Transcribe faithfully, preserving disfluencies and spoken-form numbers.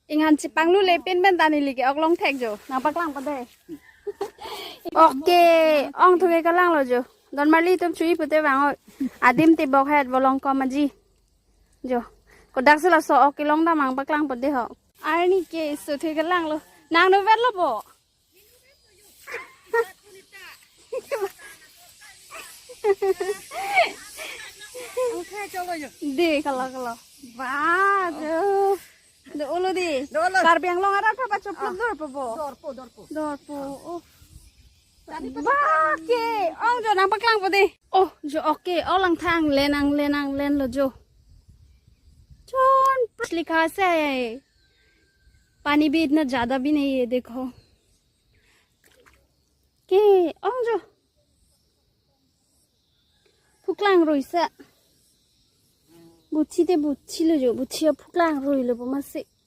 Inghan chepanglu le pin pen ta neli ke-ok long thek jo. Nangpaklangpo dei. Ok, ong thu ke kalanglo jo. Don Marli atum chui pute vang oi. Adim tebok het volong kom aji. Jo. Kodak si laso ok kelong dam nangpaklangpo dei ho. Arni ke so thu ke kalanglo. Nang no vetlo bo. Dei, kalo, kalo. Ba, jo. Do-olo dei. Do-olo. Karbi Anglong arat papa choplok dorpo bo. Dorpo, dorpo. Dorpo. Oh. Ba ke. Ong jo nangpaklangpo dei. Oh, jo ok. Oh, langthang len ang len ang lenlo jo. Chon pris likha se. पानी भी इतना ज्यादा भी नहीं है, देखो। Ke, ong jo. Phuklang rui sa. Buchi te buchilo jo, buchi phuklang ruilo bo masi.